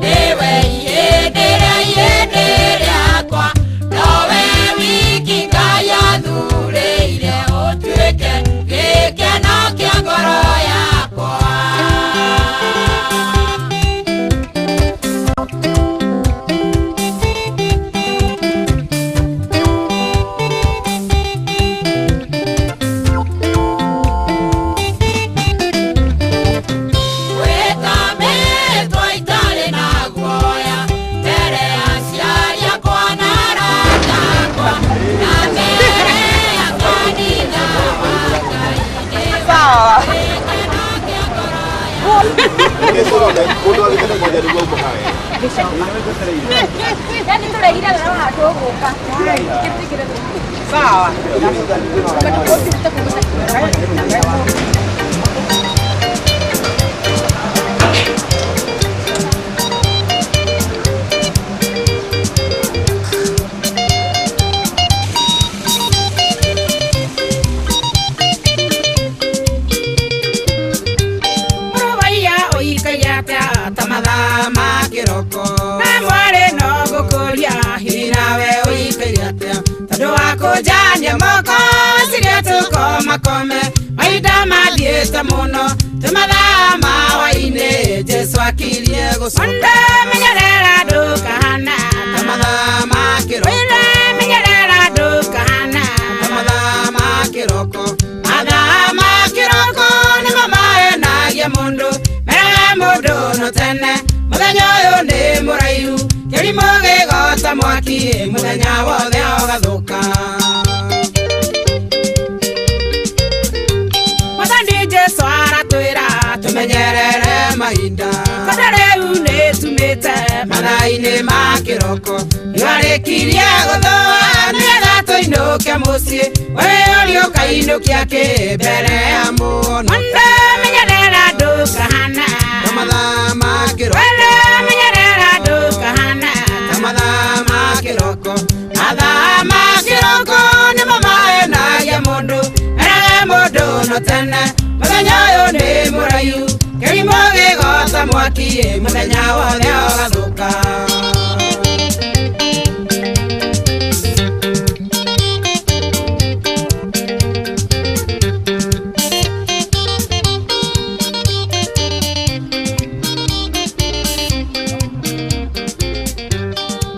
Nĩwe ihĩndĩ rĩa ihĩndĩ rĩakwa, nowe wiki Ngai athurĩire ũtuĩke gĩkeno kĩa ngoro yakwa. Wĩtamĩtwo itarĩ na guoya mbere ya aciari akwa na arata akwa na mbere ya kanitha wa Ngai. Sawa. Gĩkeno kĩa ngoro Yani tũrehire wega wa tũgũka. Sawa. Mũrũwaiya ũikaire atĩa ta mathaa ma kĩroko na mwarĩ no ngũkũria hihi nawe ũikaire atĩa tondũ wa kũnjania moko ciria tũkomakome mahinda mathiĩte mũno twĩ mathaa ma hwaĩ-inĩ Jesũ akirie gũcoka. Menyerera ndũkahana ta mathaa ma kĩroko. Menyerera ndũkahana ta mathaa ma kĩroko. Mathaa ma kĩroko nĩmo mahenagia mũndũ meraga mũndũ no tene mũthenya ũyũ nĩ mũraihu kĩrimũ gĩgota mwaki mũthenya wothe ũgathũka. Mwathani Jesũ aratwĩra tũmenyerere mahinda tondũ rĩu nĩ tumĩte mathaa-inĩ ma kĩroko nĩwarĩkirie gũthũa nĩgetha tũinũke mũciĩ we ũrĩũkainũkia kĩ mbere ya mũno. Menyerera ndũkahana ta mathaa ma kĩroko. Menyerera ndũkahana ta mathaa ma kĩroko. Mathaa ma kĩroko nĩmo mahenagia mũndũ meraga mũndũ no tene mũthenya ũyũ nĩ mũraihu kĩrimũ gĩgota mwaki mũthenya wothe ũgathũka.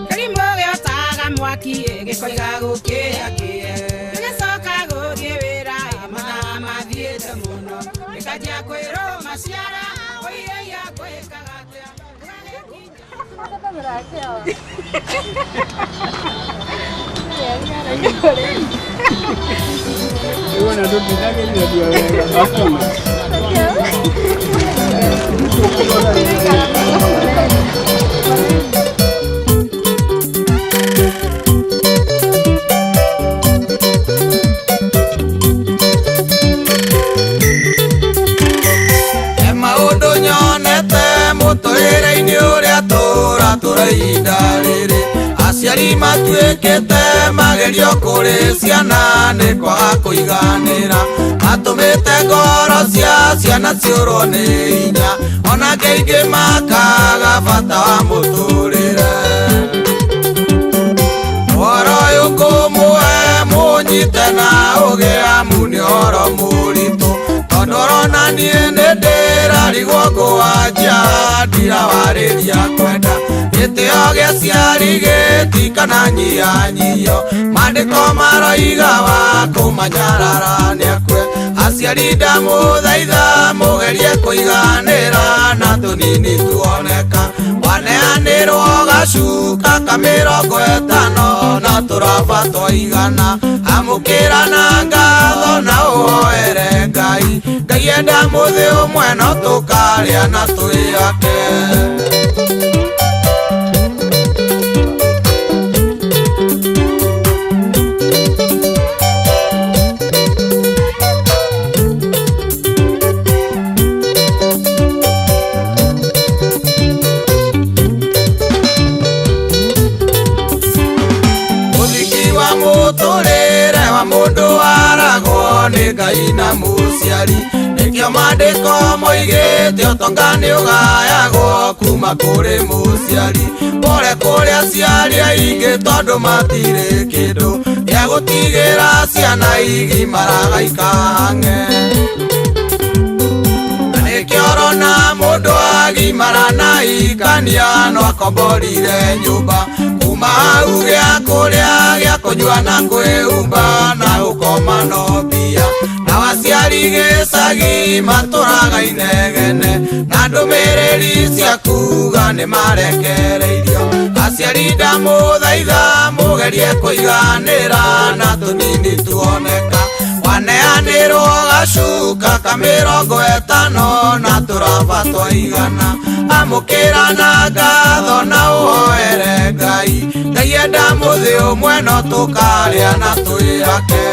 Kĩrimũ gĩotaga mwaki gĩkoiga gũkĩĩa kĩe gĩgĩcoka gũthiĩ wĩra mathaa mathiĩte mũno gĩkanjia kwĩrũma ciara ũiyaia gwĩkaga atĩa. He maũndũ nyonete mũtũrĩre-inĩ ũrĩa tũratũra ihinda rĩrĩ aciari matuĩkĩte magerio kũrĩ ciana nĩ kwaga kũiganĩra matũmĩte ngoro cia ciana ciũrwo nĩ hinya ona angĩ makaga bata wa mũtũrĩre. Ũhoro ũyũ ngũmũhe mũnyite na ũgĩ amu nĩ ũhoro mũritũ tondũ ũrona niĩ nĩ ndĩrarigwo ngũwanjia ndirawarĩria kwenda gĩtĩo gĩa aciari gĩtikana nyihanyihio maandĩko maroiga wa kũmanyarara nĩakue aciari ndamũthaitha mũgerie kũiganĩra na tũnini tuoneka waneanĩrwo gacuka ka mĩrongo ĩtano na tũraba twa igana amũkĩra na ngatho na ũhoere Ngai Ngai enda mũthĩ ũmwe no tũkarĩa na twĩake. Mũthiki wa mũtũrĩre wa mũndũ waragwo nĩ Ngai na mũciari. Nĩkĩo maandĩko moigĩte ũtonga nĩũgayagwo kuma kũrĩ mũciari. Pole kũrĩ aciari aingĩ tondũ matirĩ kĩndũ gĩa gũtigĩra ciana igimaraga ikahang'e. Na nĩkĩo ũrona mũndũ agimara na ikania no akomborire nyũmba kuma hau gĩa kũrĩa gĩa kũnyua na kwĩhumba na gũkoma no mbia. Na aciari gĩcagi matũraga inegene na ndũmĩrĩri cia kuga nĩmarekereirio. Aciari ndamũthaitha mũgerie kũiganĩra na tũnini tuoneka. Waneanĩrwo gacuka ka 50 na tũraba twa 100. Amũkĩra na ngatho na ũhoere Ngai. Ngai enda mũthĩ ũmwe no tũkarĩa na twĩhake.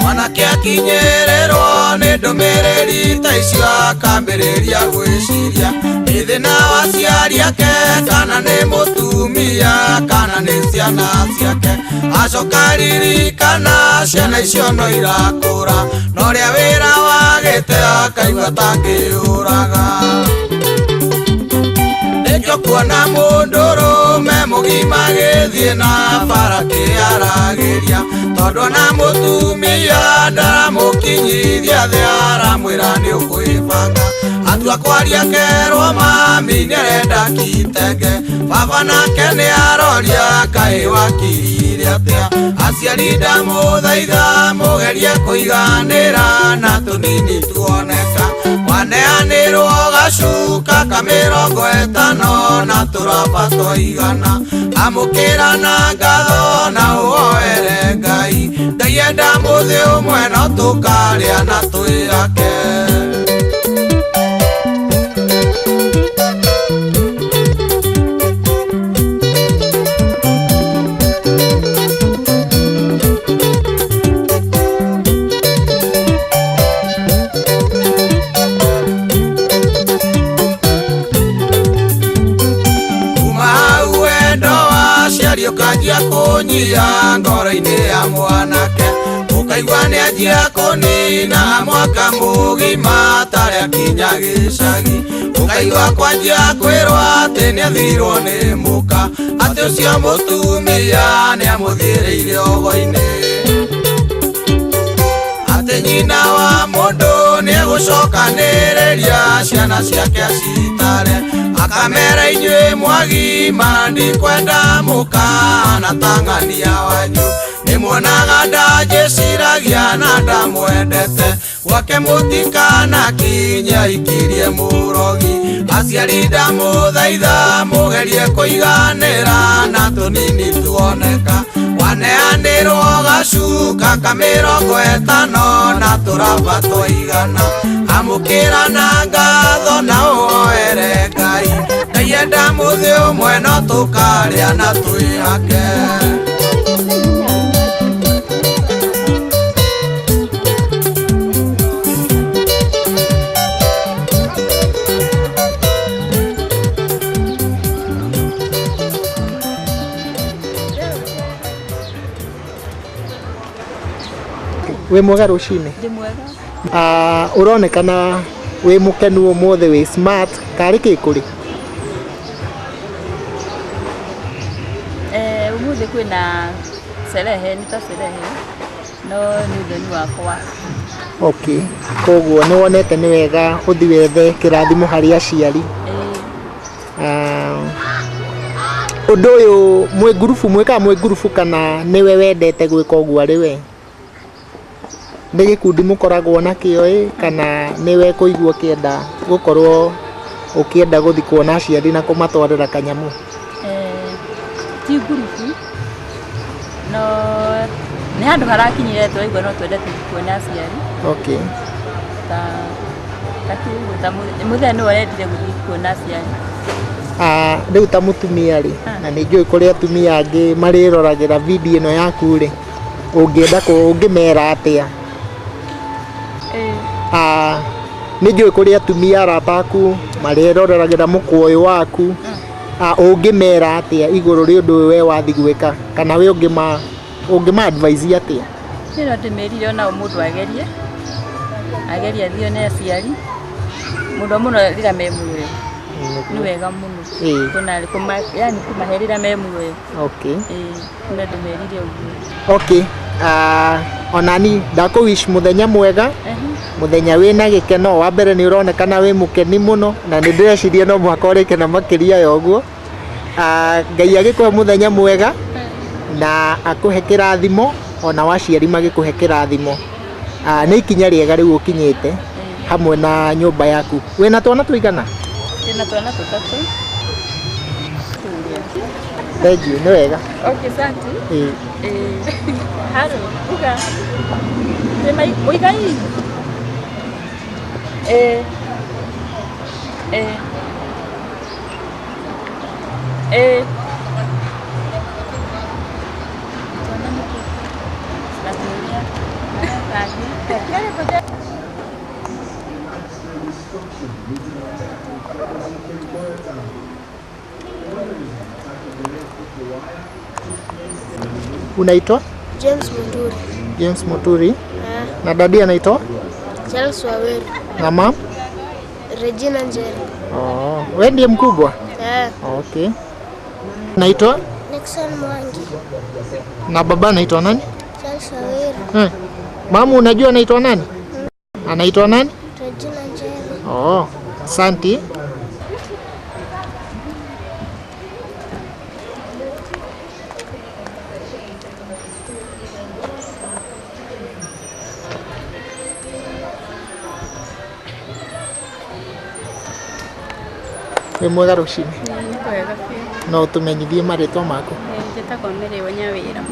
Mwanake akinyĩrĩrwo nĩ ndũmĩrĩri ta icio akambĩrĩria gwĩciria nĩ thĩna wa aciari ake kana nĩ mũtumia kana nĩ ciana ciake. Acoka ririkana ciana icio no irakũra na ũrĩa wĩra wagĩte akaigua takĩũraga. Nĩkĩo kuona mũndũrũme mũgima gĩthiĩ na bara kĩaragĩria tondũ ona mũtumia ndaramũkinyithia thĩ aramwĩra nĩ ũkwĩbanga. Atua kwaria kerwo mami nĩarenda kitenge baba nake nĩaroria kaĩ wakirire atĩa. Aciari ndamũthaitha mũgerie kũiganĩra na tũnini tuoneka. Waneanĩrwo gacuka ka 50 na tũraba twa 100. Amũkĩra na ngatho na ũhoere Ngai. Ngai enda mũthĩ ũmwe no tũkarĩa na twĩhake. Ũkanjia kũnyia ngoro-inĩ ya mwanake ũkaigua nĩanjia kũnina mwaka mũgima tarĩ akinya gĩcagi. Ũkaigua kwanjia kwĩrwo atĩ nĩathirwo nĩ mũka atĩ ũcio mũtumia nĩamũthirĩire ũgo-inĩ. Atĩ nyina wa mũndũ nĩegũcokanĩrĩria ciana ciake acitare akamera inyuĩ mwagima ndikwenda mũkana tang'ania wanyu. Nĩmuonaga ndanjĩciragia na ndamwendete gwake mũtikanakinya ikirie mũrogi. Aciari ndamũthaitha mũgerie kũiganĩra na tũnini tuoneka. Waneanĩrwo gacuka ka 50 na tũraba twa 100. Amũkĩra na ngatho na ũhoere Ngai. Ngai enda mũthĩ ũmwe no tũkarĩa na twĩhake. Wĩ mwega rũcinĩ? Ndĩ mwega. Ũronekana wĩ mũkenu ũmũthĩ, wĩ smart, karĩ kĩ kũrĩ? Ũmũthĩ kwĩna cerehe, nĩ ta cerehe no nĩ ũthoni wakwa. Okay, koguo nĩ wonete nĩ wega ũthi wethe kĩrathimo harĩ aciari. Ũndũ ũyũ mwĩ ngurubu mwĩkaga mwĩ ngurubu kana nĩwe wendete gwĩka ũguo arĩ we? Nĩ gĩkundi mũkoragwo nakĩo ĩ kana nĩwe kũigua ũkĩenda gũkorwo ũkĩenda gũthiĩ kuona aciari na kũmatwarĩra kanyamũ? Ti ngurubu no nĩ handũ harakinyire twaigua no twende tũthiĩ kuona aciari. Okay. Ta mũthenya nĩwe ũrendire gũthiĩ kuona aciari. Rĩu ta mũtumia rĩ, na nĩ njũĩ kũrĩ atumia angĩ marĩroragĩra video ĩno yaku rĩ, Ũngĩenda ũngĩmera atĩa? Nĩ njũĩ kũrĩ atumia arata aku mareroreragĩra mũkwa ũyũ waku. Ũngĩmera atĩa igũrũ rĩa ũndũ ũyũ we wathiĩ gwĩka, kana we ũngĩma advise atĩa? Niĩ no ndĩmĩrire onao mũndũ agerie agerie athiĩ one aciari mũno mũno rĩrĩa me muoyo. Nĩ wega mũno yani kũmahe rĩrĩa me muoyo. Okay. No ndĩmerire ũguo. Okay. Onani ndakũ wish mũthenya mwega, mũthenya wĩna gĩkeno. Wa mbere nĩ ũronekana wĩ mũkeni mũno, na nĩ ndĩreciria no mũhaka ũrĩkena makĩria ya ũguo. Ngai agĩkũhe mũthenya mwega na akũhe kĩrathimo, ona waciari magĩkũhe kĩrathimo. Nĩ ikinya rĩega rĩu ũkinyĩte hamwe na nyũmba yaku. Wĩna twana tũigana? Ndĩna twana tũtatũ. Thank you, nĩ wega. Okay, asante. Haro, uga. Muigai. Unaitwa? James Muturi. James Muturi. Na dadi anaitwa? Charles Waweru. Na mam? Regina Njeri. Oh, wewe ndiye mkubwa? Okay. Naitwa? Nixon Mwangi. Na baba anaitwa nani? Charles Waweru. Mamu unajua anaitwa nani? Anaitwa nani? Regina Njeri. Oh, asante. Wĩ mwega rũcinĩ? Nĩ kwega biũ. No ũtũmenyithie marĩtwa maku? Njĩtagwo Mary wa Nyawĩra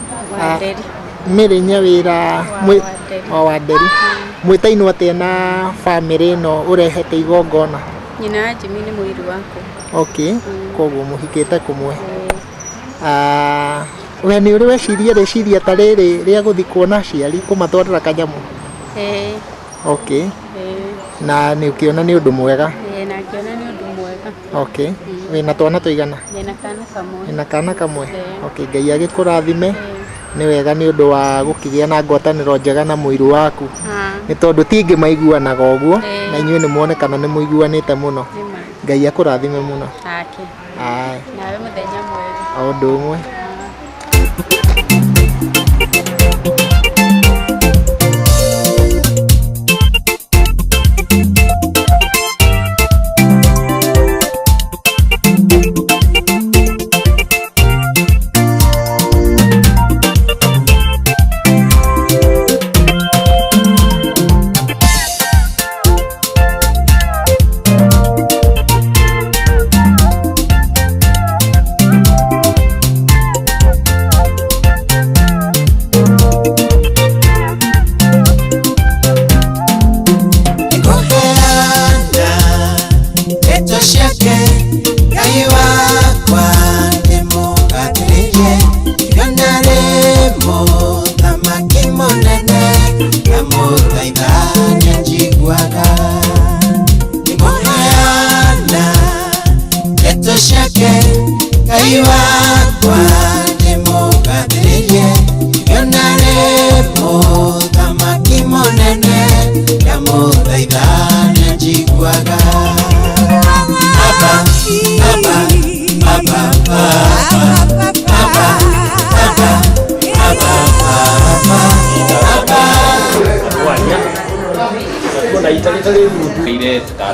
wa Nderi. Mary Nyawĩra wa Wanderi. Mwĩtainwo atĩa na bamĩrĩ ĩno ũrehete igongona? Nyina wa Jimmy nĩ mũiru wakwa. Okay, koguo mũhikĩte kũmwe. We nĩ ũrĩ weciria rĩciria ta rĩrĩ rĩa gũthiĩ kuona aciari kũmatwarĩra kanyamũ? Okay. Na nĩ ũkĩona nĩ ũndũ mwega? Na ngĩona nĩ ũndũ mwega. Okay. Wĩna twana tũigana? Ndĩna kana kamwe. Wĩna kana kamwe? Okay, Ngai agĩkũrathime. Nĩ wega nĩ ũndũ wa gũkĩgĩa na ngwatanĩro njega na mũiru waku. Nĩ tondũ ti aingĩ maiguanaga ũguo, na inyuĩ nĩ muonekana nĩ mũiguanĩte mũno. Ngai akũrathime mũno. Ake. Nawe mũthenya mwega. O ũndũ ũmwe.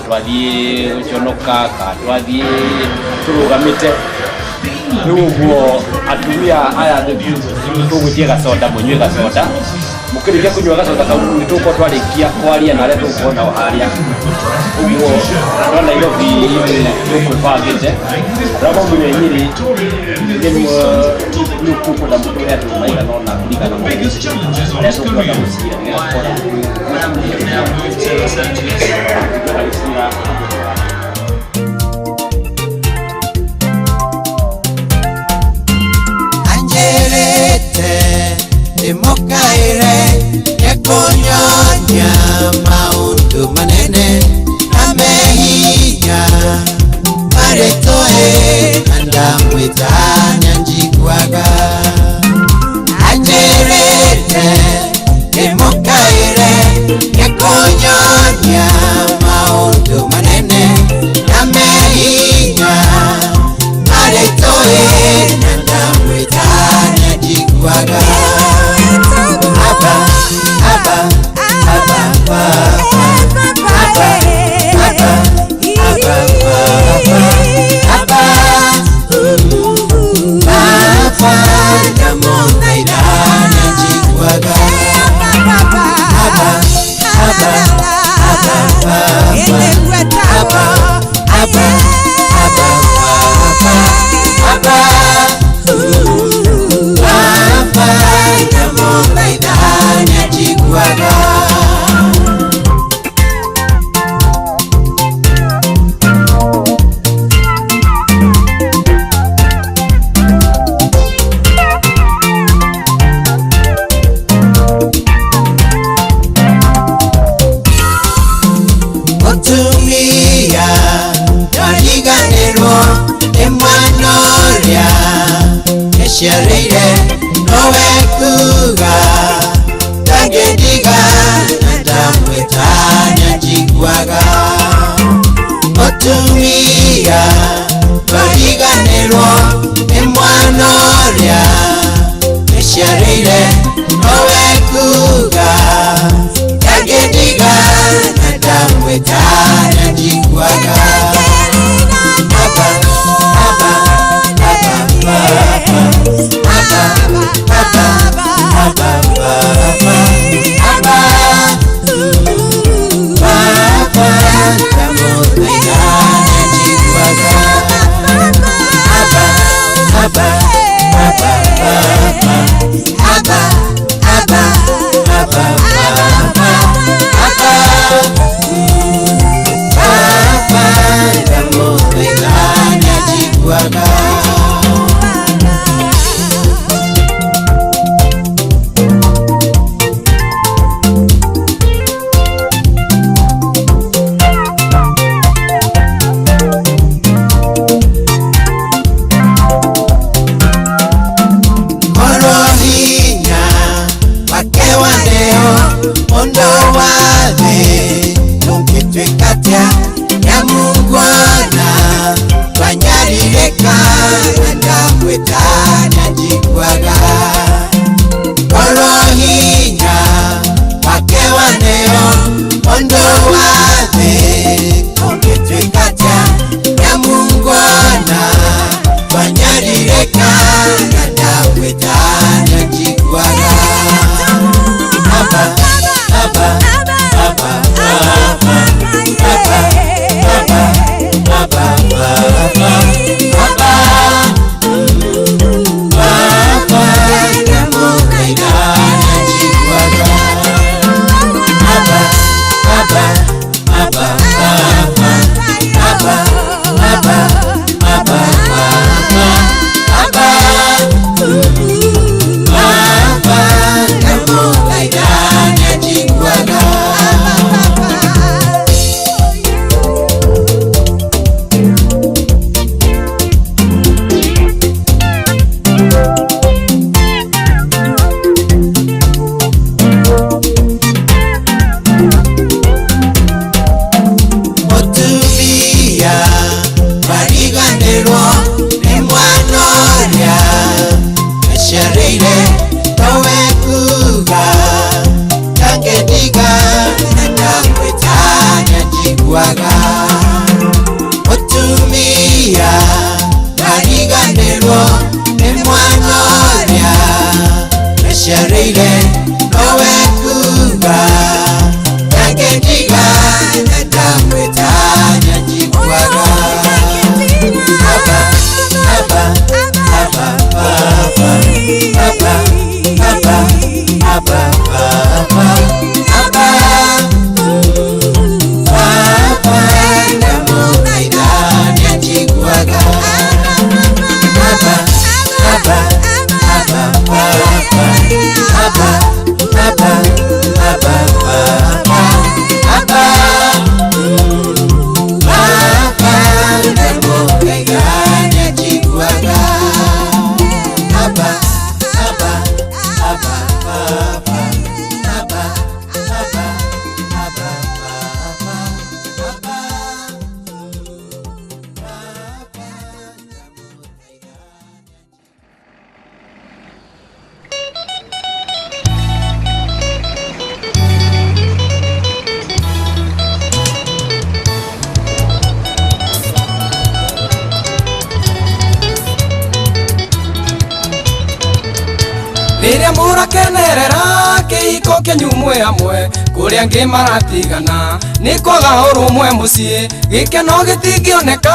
Twathiĩ gũconoka ka twathiĩ tũrũgamĩte rĩu ũguo atumia aya tũgwĩtie gacoda mũnyue gacoda mũkĩrĩkia kũnyua gacoda kau nĩ tũgũkorwo twarĩkia kwaria na arĩa tũgũkorwo nao harĩa ũguo andũ a Nairobi tũkwĩbangĩte andũ arĩa maumire Nyĩrĩ nĩ tũkwenda mũtũhe andũ maigana ũna kũringana na arĩa tũkwenda gũcira nĩgetha tũkorwo Anjĩrĩte ndĩmũka Ekunyonya maũndũ manene na mehinya marĩtũĩ na ndamwĩta nĩanjiguaga anjĩrĩte ndĩmũkaĩre nĩekũnyonia maũndũ manene na mehinya marĩtũĩ na ndamwĩta nĩanjiguaga. Abba, Abba, Abba, Abba, Abba, Abba, Abba, Abba, Abba, ndamũthaitha nĩanjiguaga. Abba, Abba, Abba, Abba, Abba, Abba, Abba, Abba, Abba, ndamũthaitha nĩanjiguaga. Mũtumia ndariganĩrwo nĩ mwana ũrĩa eciarĩire nowe kuga ndangĩndiga na ndamwĩta nĩanjiguaga. Mũtumia ndariganĩrwo nĩ mwana ũrĩa eciarĩire nowe kuga ndangĩndiga na ndamwĩta nĩanjiguaga. Abba, Abba, Abba, Abba, Abba, Abba, Abba, Abba, Abba, ndamũthaitha nĩanjiguaga. Abba, Abba, Abba, Abba, Abba, Abba, Abba, Abba, Abba, ndamũthaitha nĩanjiguaga. Korwo hinya wake waneo mũndũ wa thĩ tũngĩtuĩka atĩa na Mungwana twanyarirĩka na ndamwĩta nĩanjiguaga. Korwo hinya wake waneo mũndũ wa thĩ tũngĩtuĩka atĩa na Mungwana twanyarirĩka na ndamwĩta nĩanjiguaga. Abba, Abba, Abba, Abba, Abba, Abba, Abba, Abba, Abba, Abba, ndamũthaitha nĩanjiguaga. Abba, Abba, Abba, Abba, Abba, Abba, Abba, Abba, Abba, ndamũthaitha nĩanjiguaga. Mũtumia wariganĩrwo nĩ mwana ũrĩa eciarĩire nowe kuga ndangĩndiga na ndamwĩta nĩanjiguaga. Mũtumia wariganĩrwo nĩ mwana ũrĩa eciarĩire nowe kuga ndangĩndiga na ndamwĩta nĩanjiguaga. Abba, Abba, Abba, Abba, Abba, Abba, Abba, Abba, Abba, Abba, ndamũthaitha nĩanjiguaga. Rĩrĩa mũrakenerera kĩhiko kĩanyu mwĩ hamwe kũrĩa angĩ maratigana nĩ kwaga ũrũmwe mũciĩ gĩkeno gĩtingĩoneka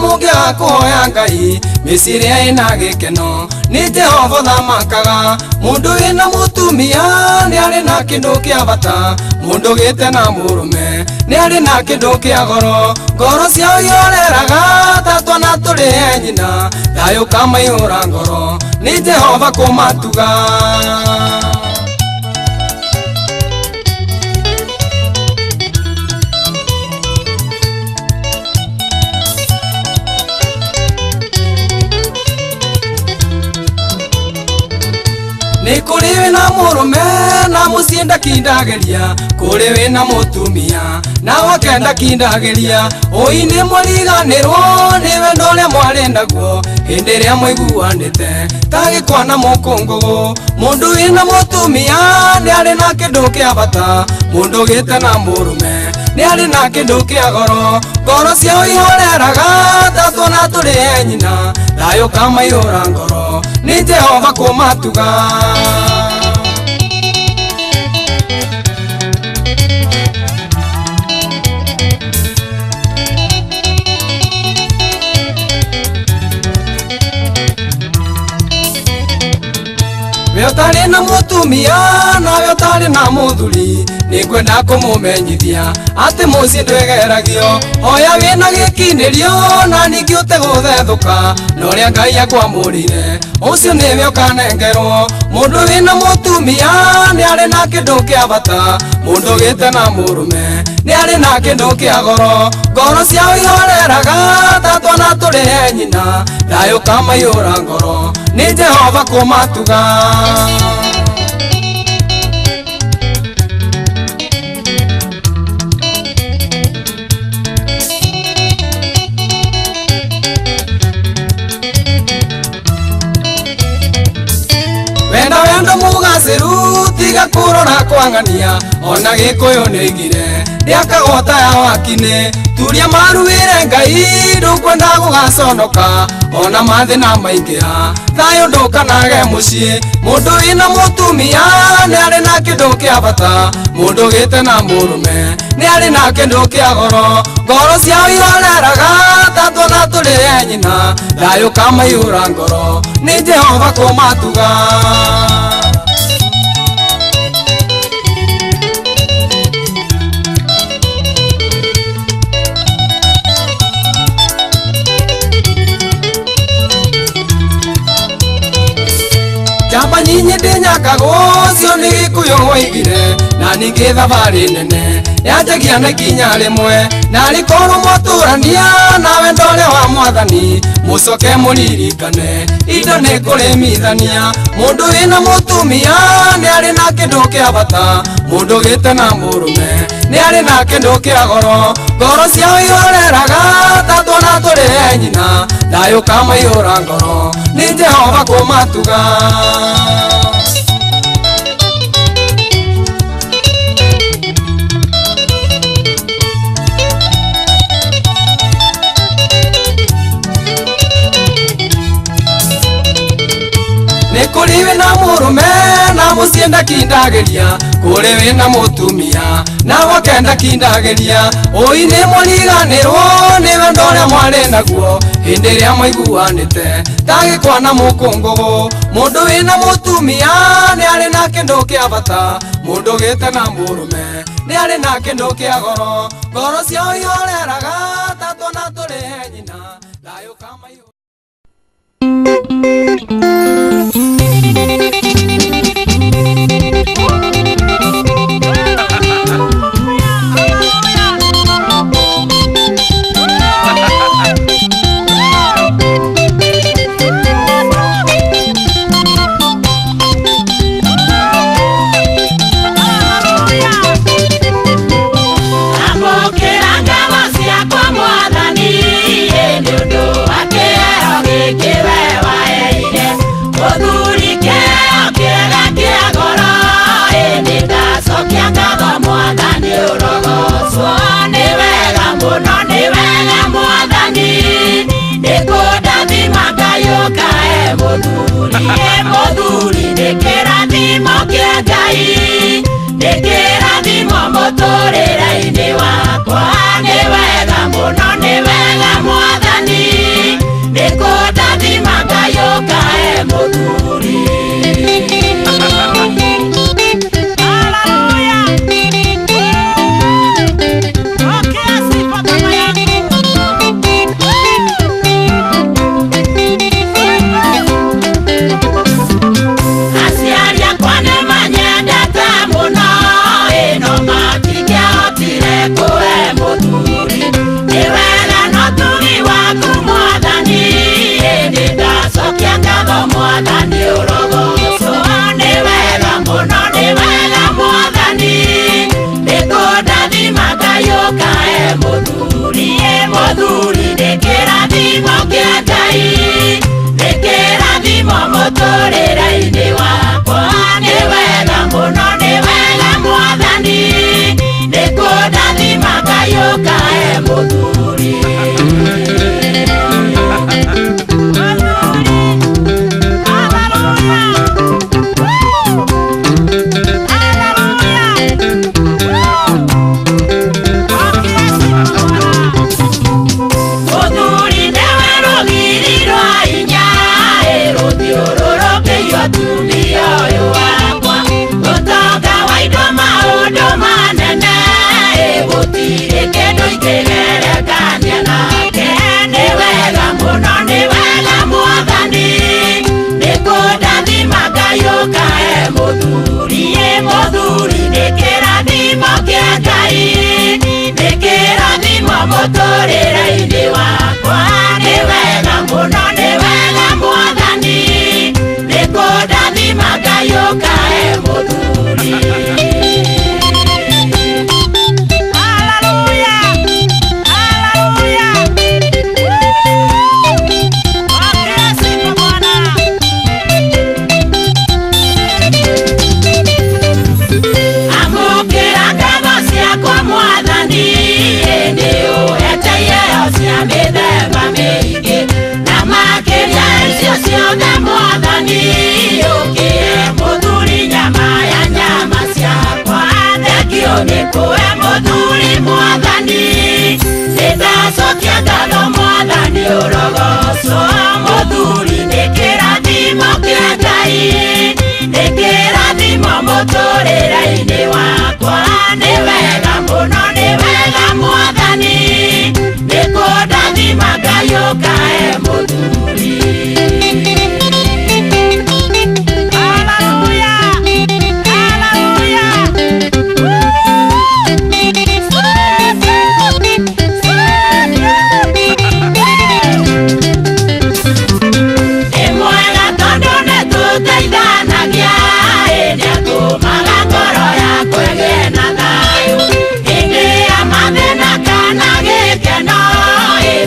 mũngĩaga kũhoya Ngai mĩciĩ ĩrĩa ĩna gĩkeno nĩ Jehova ũthamakaga mũndũ wĩna mũtumia nĩ arĩ na kĩndũ kĩa bata mũndũ gĩte na mũrũme nĩ arĩ na kĩndũ kĩa goro ngoro ciao ihoreraga ta twana tũrĩ he nyina thayũ kamaihũra ngoro nĩ Jehova kũmatuga. Nĩ kũrĩ wĩna mũrũme na mũciĩ ndakindagĩria kũrĩ wĩna mũtumia na wake ndakindagĩria ũi nĩ mwariganĩrwo nĩ wendo ũrĩa mwarĩ naguo hĩndĩ ĩrĩa mwaiguanĩte ta gĩkwa na mũkũngũgũ mũndũ wĩna mũtumia nĩ arĩ na kĩndũ kĩa bata mũndũ gĩte na mũrũme nĩ arĩ na kĩndũ kĩa goro ngoro ciao ihoreraga ta twana tũrĩ he nyina thayũ kamaihũra ngoro nĩ Jehova kũmatuga. We ũtarĩ na mũtumia nawe ũtarĩ na mũthuri nĩngwenda kũmũmenyithia atĩ mũciĩ ndwegeragio hoya wĩna gĩkinĩrio na ningĩ ũtegũthethũka na ũrĩa Ngai akwamũrire ũcio nĩwe ũkanengerwo mũndũ wĩna mũtumia nĩ arĩ na kĩndũ kĩa bata mũndũ gĩte na mũrũme nĩ arĩ na kĩndũ kĩa goro ngoro ciao ihoreraga ta twana tũrĩ he nyina thayũ kamaihũra ngoro nĩ Jehova kũmatuga. Wenda wendo mũgacĩru tiga kũrora kwang'ania ona Gĩkũyũ nĩoigire ndĩakagwo ta ya wakinĩ turia maru wĩre Ngai ndũkwenda gũgaconoka ona mathĩna maingĩha thayũ ndũkanage mũciĩ mũndũ wĩna mũtumia nĩ arĩ na kĩndũ kĩa bata mũndũ gĩte na mũrũme nĩ arĩ na kĩndũ kĩa goro ngoro ciao ihoreraga ta twana tũrĩ he nyina thayũ kamaihũra ngoro nĩ Jehova kũmatuga. Njamba nyinyi ndĩnyakagwo ũcio nĩ Gĩkũyũ woigire na ningĩ thabarĩ nene yanjagia na ikinya rĩmwe narĩ korwo mwatũrania na wendo ũrĩa wa mwathani mũcoke mũririkane indo nĩ kũrĩmithania mũndũ wĩna mũtumia nĩ arĩ na kĩndũ kĩa bata mũndũ gĩte na mũrũme nĩ arĩ na kĩndũ kĩa goro ngoro ciao ihoreraga ta twana tũrĩ he nyina thayũ kamaihũra ngoro nĩ Jehova kũmatuga. Nĩ kũrĩ wĩna mũrũme na mũciĩ ndakindagĩria kũrĩ wĩna mũtumia na wake ndakindagĩria ũi nĩ mũriganĩrwo nĩ wendo ũrĩa mwarĩ naguo hĩndĩ ĩrĩa mwaiguanĩte ta gĩkwa na mũkũngũgũ mũndũ wĩna mũtumia nĩ arĩ na kĩndũ kĩa bata mũndũ gĩte na mũrũme nĩ arĩ na kĩndũ kĩa goro ngoro ciao ihoreraga ta twana tũrĩ he nyina thayũ kamaihũra. Amũkĩra ngabo ciakwa Mwathani nĩ ũndũ wa kĩheo gĩkĩ we waheire mũthuri kĩheo kĩega kĩa goro. nĩ wega mwathani nĩ kũndathima Ngai ũkahe mũthuri. Aciari akwa nĩ manyendete mũno ĩno matingĩahotire kũhe mũthuri. Nĩ wega no tugi waku mwathani nĩ ndacokia ngatho mwathani ũrogocwo. Nĩ wega mũno nĩ wega mwathani nĩ kũndathima Ngai ũkahe mũthuri. Mũthuri nĩ kĩrathimo kĩa Ngai nĩ kĩrathimo mũtũrĩre-inĩ wakwa. Nĩ wega mũno nĩ wega mwathani nĩ kũndathima Ngai ũkahe mũthuri. Mũthuri nĩwe rũgiri rwa hinya rũthiũrũrũkĩirio atumia ũyũ wakwa. Ũtonga wa indo maũndũ manene gũtirĩ kĩndũ ingĩgerekania nake. Nĩ wega mũno nĩ wega mwathani nĩ kũndathima Ngai ũkahe mũthuri. Mũthuri nĩ kĩrathimo kĩa Ngai nĩ kĩrathimo mũtũrĩre-inĩ wakwa. Nĩ wega mũno nĩ wega mwathani nĩ kũndathima Ngai ũkahe mũthuri. Amũkĩra ngatho ciakwa mwathani nĩ ũhete iheo cia mĩthemba mĩingĩ na makĩria icio ciothe mwathani ũkĩhe mũthuri nyama ya nyama ciakwa. Thengio nĩ kũhe mũthuri mwathani nĩndacokia ngatho mwathani ũrogocwo. Mũthuri nĩ kĩrathimo kĩa Ngai nĩ kĩrathimo mũtũrĩre-inĩ wakwa. Nĩ wega mũno nĩ wega mwathani nĩ kũndathima Ngai ũkahe mũthuri. Nĩ mwega tondũ nĩ tũteithanagia nĩ atũmaga ngoro yakwa ĩgĩe na thayũ. Hĩndĩ ya mathĩna kana gĩkeno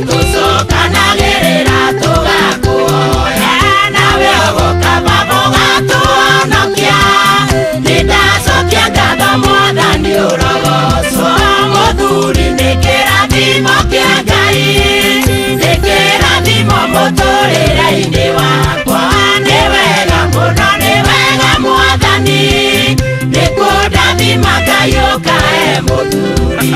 tũcokanagĩrĩra tũgakũhoya nawe ũgoka baba ũgatũhonokia. Nĩ ndacokia ngatho mwathani ũrogocwo. Mũthuri nĩ kĩrathimo kĩa Ngai nĩ kĩrathimo mũtũrĩre-inĩ wakwa. Nĩ wega mũno nĩ wega mwathani nĩ kũndathima Ngai ũkahe mũthuri.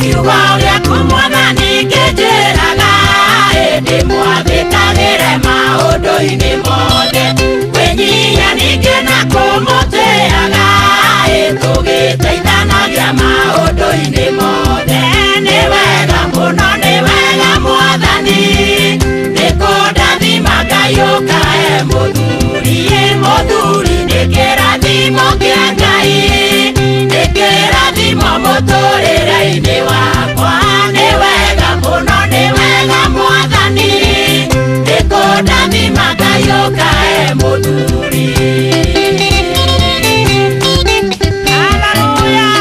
Kiugo gĩaku mwathani kĩnjĩraga ĩndĩ mwathĩkagĩre maũndũ-inĩ mothe. Kwĩnyihia ningĩ na kũmũtĩaga tũgĩteithanagia maũndũ-inĩ mothe. Nĩ wega mũno nĩ wega mwathani nĩ kũndathima Ngai ũkahe mũthuri. Mũthuri nĩ kĩrathimo kĩa Ngai nĩ kĩrathimo mũtũrĩre-inĩ wakwa. Nĩ wega mũno nĩ wega mwathani nĩ kũndathima Ngai ũkahe mũthuri. Hallelujah.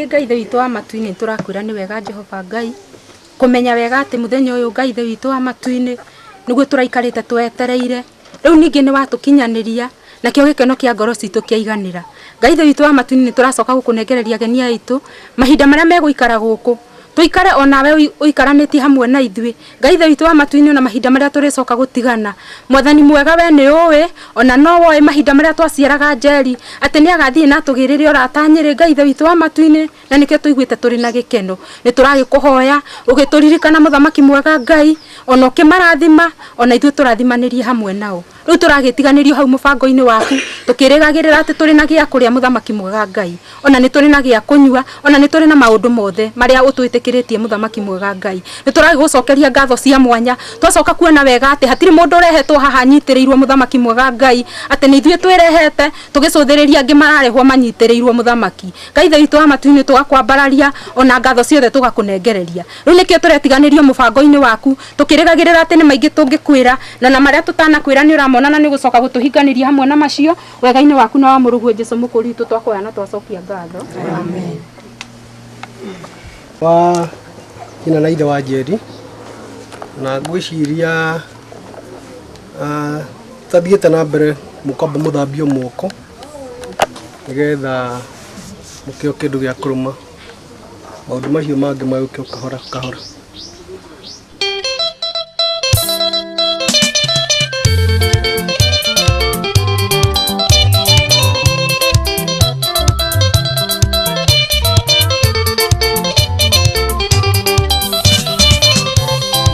Ngai ithe witũ wa matu-inĩ tũrakwĩra nĩ wega Jehova Ngai kũmenya wega atĩ mũthenya ũyũ Ngai ithe witũ wa matu-inĩ nĩguo tũraikarĩte twetereire rĩu ningĩ nĩ watũkinyanĩria Nakĩo gĩkeno kĩa ngoro citũ kĩaiganĩra. Ngai Ithe witũ wa matu-inĩ, nĩ tũracoka gũkũnengereria ageni aitũ mahinda marĩa megũikara gũkũ, tuikare onawe ũikaranĩtie hamwe na ithuĩ. Ngai Ithe witũ wa matu-inĩ, ona mahinda marĩa tũrĩcoka gũtigana, Mwathani mwega, we nĩ ũĩ, ona no woĩ mahinda marĩa twaciaraga Njeri atĩ nĩ agathiĩ na atũgĩrĩre ũrata Nyĩrĩ. Ngai Ithe witũ wa matu-inĩ, na nĩkĩo tũiguĩte tũrĩ na gĩkeno. Nĩ tũragĩkũhoya ũgĩtũririkana, Mũthamaki mwega Ngai, ona ũkĩmarathima, ona ithuĩ tũrathimanĩrie hamwe nao. Rĩu tũragĩtiganĩrio hau mũbango-inĩ waku, tũkĩrĩgagĩrĩra atĩ tũrĩ na gĩa kũrĩa, Mũthamaki mwega Ngai, ona nĩ tũrĩ na gĩa kũnyua, ona nĩ tũrĩ na maũndũ mothe marĩa ũtwĩtĩkĩrĩtie. Mũthamaki mwega Ngai, nĩ tũragĩgũcokeria ngatho cia mwanya. Twacoka kuona wega atĩ hatirĩ mũndũ ũrehetwo haha anyitĩrĩirwo, Mũthamaki mwega Ngai, atĩ nĩ ithuĩ twĩrehete tũgĩcũthĩrĩria angĩ mararehwo manyitĩrĩirwo. Mũthamaki Ngai, Ithe witũ wa matu-inĩ, tũgakwambararia, ona ngatho ciothe tũgakũnengereria. Rĩu nĩkĩo tũretiganĩrio mũbango-inĩ waku, tũkĩrĩgagĩrĩra atĩ nĩ maingĩ tũngĩkwĩra, na marĩa tũtanakwĩra nĩ ũramona na nĩ ũgũcoka gũtũhinganĩria hamwe na macio wega-inĩ waku na wa mũrũguo Jesu mũkũri witũ. Twakoya na twacokia ngatho. Amen. Wa nyina na ithe wa Njeri, na ngwĩciria tathiĩte na mbere, mũkamba mũthambio moko nĩgetha mũkĩo kĩndũ gĩa kũrũma, maũndũ macio mangĩ magũke o kahora kahora.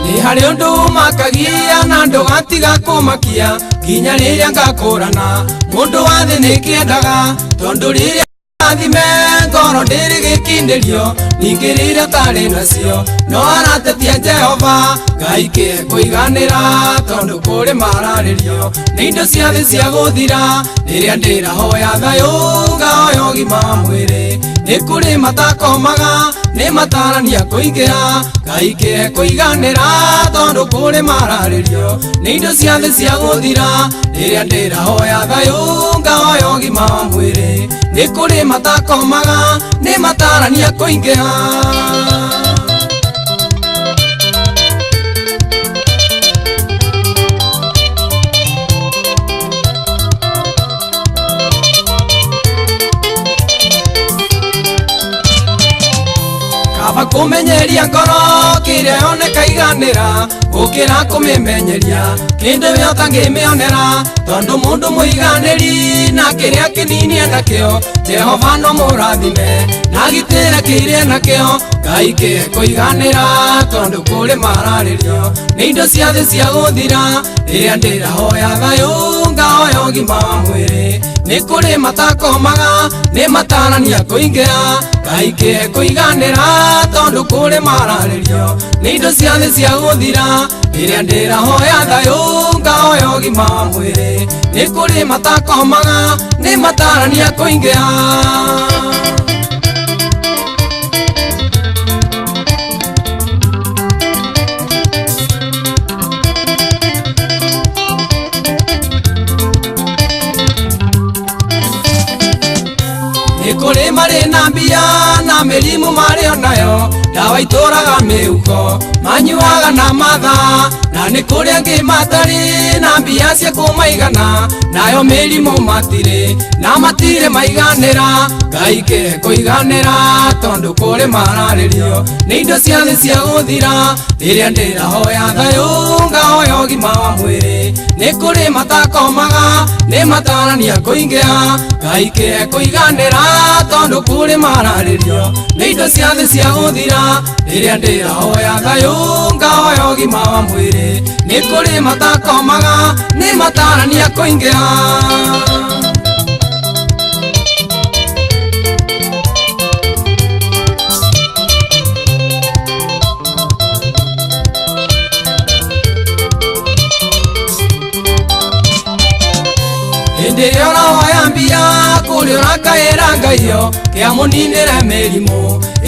Nĩ harĩ ũndũ makagia na ndũgatiga kũmakia nginya rĩrĩa ngakũrana. Mũndũ wa thĩ nĩ kĩendaga, tondũ rĩrĩa athime ngoro ndĩrĩ gĩkindĩrio, ningĩ rĩrĩa tarĩ nacio no aratetia Jehova. Ngai kĩe kũiganĩra, tondũ kũrĩ mararĩrio nĩ indo cia thĩ cia gũthira. Rĩrĩa ndĩrahoya thayũ, ngahoya ũgima wa mwĩrĩ, nĩ kũrĩ matakomaga nĩ matarania kũingĩra. Ngai kĩe kũiganĩra, tondũ kũrĩ mararĩrio nĩ indo cia thĩ cia gũthira. Rĩrĩa ndĩrahoya thayũ, ngahoya ũgima wa mwĩrĩ, nĩ kũrĩ matakomaga nĩ matarania kũingĩha. Kaba kũmenyeria ngoro kĩrĩa yoneka iganĩra, gũkĩra kũmĩmenyeria kĩndũ we ũtangĩmĩonera, tondũ mũndũ mũiganĩri na kĩrĩa kĩnini enakĩo, Jehova no mũrathime na agitĩre kĩrĩa enakĩo. Ngai kĩe kũiganĩra, tondũ kũrĩ mararĩrio nĩ indo cia thĩ cia gũthira. Rĩrĩa ndĩrahoya thayũ, ngahoya ũgima wa mwĩrĩ, nĩ kũrĩ matakomaga nĩ matarania kũingĩha. Ngai kĩe kũiganĩra, tondũ kũrĩ mararĩrio nĩ indo cia thĩ cia gũthira. Rĩrĩa ndĩrahoya thayũ, ngahoya ũgima wa mwĩrĩ, nĩ kũrĩ matakomaga nĩ matarania kũingĩha. Nĩ kũrĩ marĩ na mbia na mĩrimũ marĩ onayo, ndawa itũraga mĩhuko manyuaga na mathaa, na nĩ kũrĩ angĩ matarĩ na mbia cia kũmaigana, nayo mĩrimũ matirĩ na matirĩ maiganĩra. Ngai kĩe kũiganĩra, tondũ kũrĩ mararĩrio nĩ indo cia thĩ cia gũthira. Rĩrĩa ndĩrahoya thayũ, ngahoya ũgima wa mwĩrĩ, nĩ kũrĩ matakomaga nĩ matarania kũingĩha. Ngai kĩe kũiganĩra, tondũ kũrĩ mararĩrio nĩ indo cia thĩ cia gũthira. Rĩrĩa ndĩrahoya thayũ, ngahoya ũgima wa mwĩrĩ, nĩ kũrĩ matakomaga nĩ matarania kũingĩha. Hĩndĩ ĩrĩa ũrahoya mbia kũrĩ ũrakaĩra Ngaiyo kĩamũninĩre mĩrimũ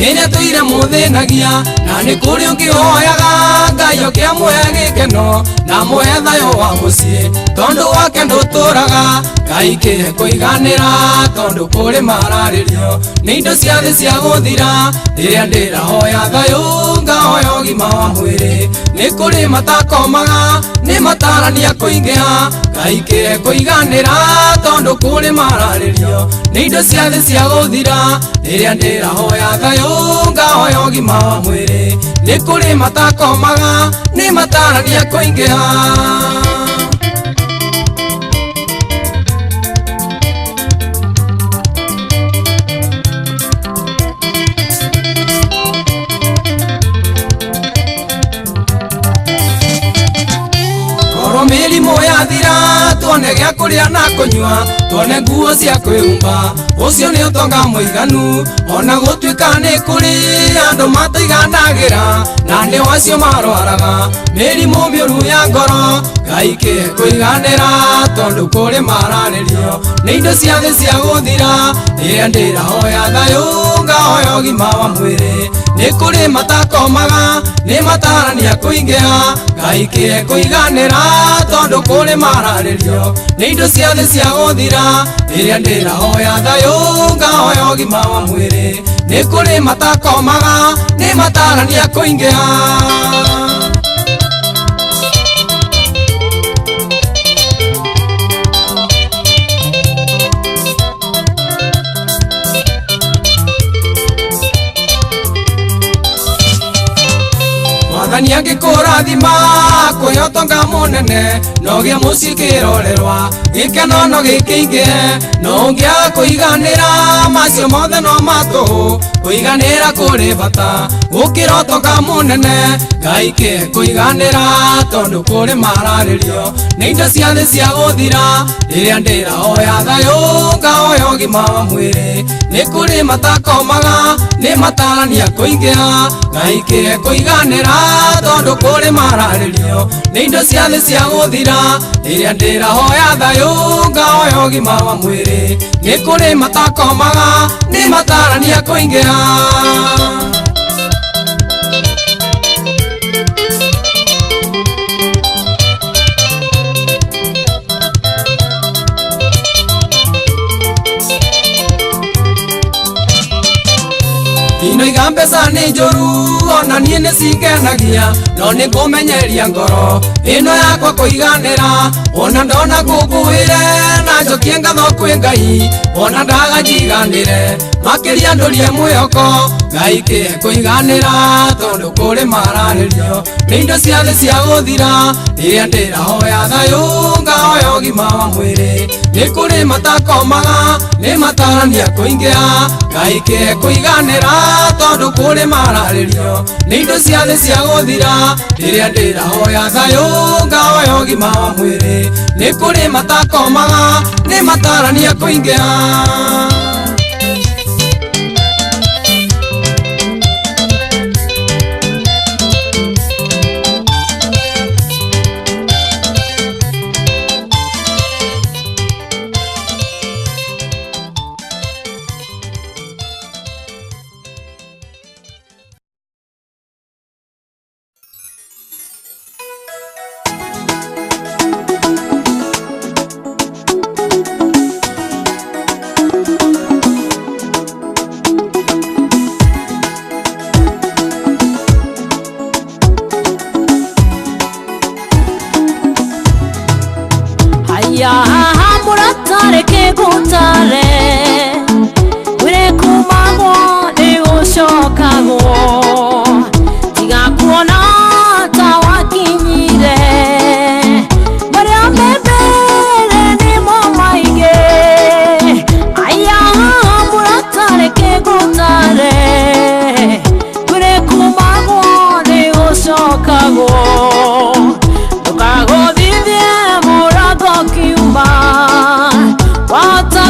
ĩrĩa tũire mũthĩnagia, na nĩ kũrĩ ũngĩhoyaga Ngaiyo kĩamũhe gĩkeno na mũhe thayũ wa mũciĩ, tondũ wake ndũtũraga. Ngai kĩhe kũiganĩra tondũ kũrĩ mararĩrio nĩ indo cia thĩ cia gũthira. Rĩrĩa ndĩrahoya thayũ ngahoya ũgima wa mwĩrĩ, nĩ kũrĩ matakomaga nĩ matarania kũingĩha. Ngai kĩhe kũiganĩra tondũ kũrĩ mararĩrio nĩ indo cia thĩ cia gũthira. Rĩrĩa ndĩrahoya thayũ ngahoya ũgima wa mwĩrĩ, nĩ kũrĩ matakomaga nĩ matarania kũingĩha. Mĩrimũ yathira tuone gĩa kũrĩa na kũnyua, tuone nguo cia kwĩhumba, ũcio nĩ ũtonga mũiganu. Ona gũtuĩka nĩ kũrĩ andũ mataiganagĩra na nĩo acio marwaraga mĩrimũ mĩũru ya ngoro. Ngai kĩhe kũiganĩra tondũ kũrĩ mararĩrio nĩ indo cia thĩ cia gũthira. Rĩrĩa ndĩrahoya thayũ ngahoya ũgima wa mwĩrĩ, nĩ kũrĩ matakomaga nĩ matarania kũingĩha. Ngai kĩhe kũiganĩra tondũ kũrĩ mararĩrio nĩ indo cia thĩ cia gũthira. Rĩrĩa ndĩrahoya thayũ ngahoya ũgima wa mwĩrĩ, nĩ kũrĩ matakomaga nĩ matarania kũingĩha. Mwathani angĩkũrathima kũhe ũtonga mũnene, no gĩa mũciĩ kĩrorerwa gĩkeno no gĩkĩingĩhe. No ũngĩaga kũiganĩra macio mothe no matũhũ, kũiganĩra kũrĩ bata gũkĩra ũtonga mũnene. Ngai kĩhe kũiganĩra tondũ kũrĩ mararĩrio nĩ indo cia thĩ cia gũthira. Rĩrĩa ndĩrahoya thayũ ngahoya ũgima wa mwĩrĩ, nĩ kũrĩ matakomaga nĩ matarania kũingĩha. Ngai kĩhe kũiganĩra tondũ kũrĩ mararĩrio nĩ indo cia thĩ cia gũthira. Rĩrĩa ndĩrahoya thayũ ngahoya ũgima wa mwĩrĩ, nĩ kũrĩ matakomaga nĩ matarania kũingĩha. Ndinoiga mbeca nĩ njũru ona niĩ nĩ cingenagia, no nĩ ngũmenyeria ngoro ĩno yakwa kũiganĩra. Ona ndona ngũngũĩre na njokie ngatho kwĩ Ngai, ona ndaga njiganĩre makĩria ndũrie mwĩhoko. Ngai kĩhe kũiganĩra tondũ kũrĩ mararĩrio nĩ indo cia thĩ cia gũthira. Rĩrĩa ndĩrahoya thayũ ngahoya ũgima wa mwĩrĩ, nĩ kũrĩ matakomaga nĩ matarania kũingĩha. Ngai kĩhe kũiganĩra tondũ kũrĩ mararĩrio nĩ indo cia thĩ cia gũthira. Rĩrĩa ndĩrahoya thayũ ngahoya ũgima wa mwĩrĩ, nĩ kũrĩ matakomaga nĩ matarania kũingĩha. Wata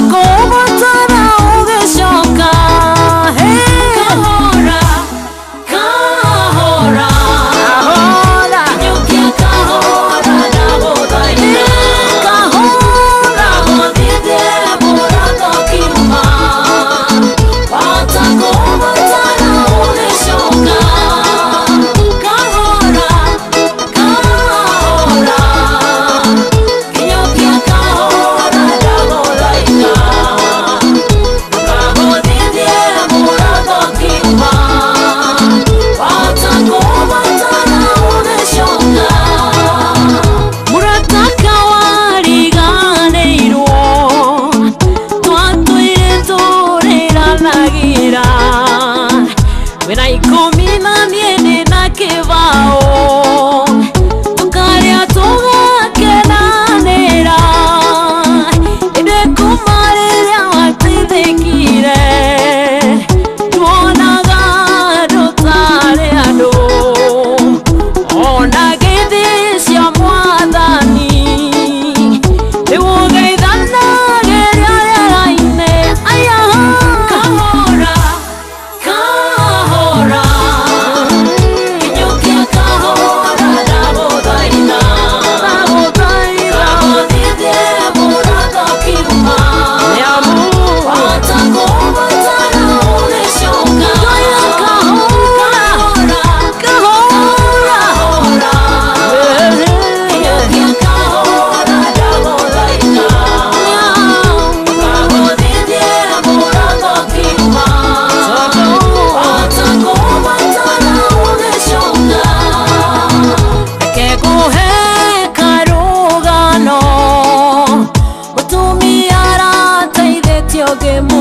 ũcio ũngĩ.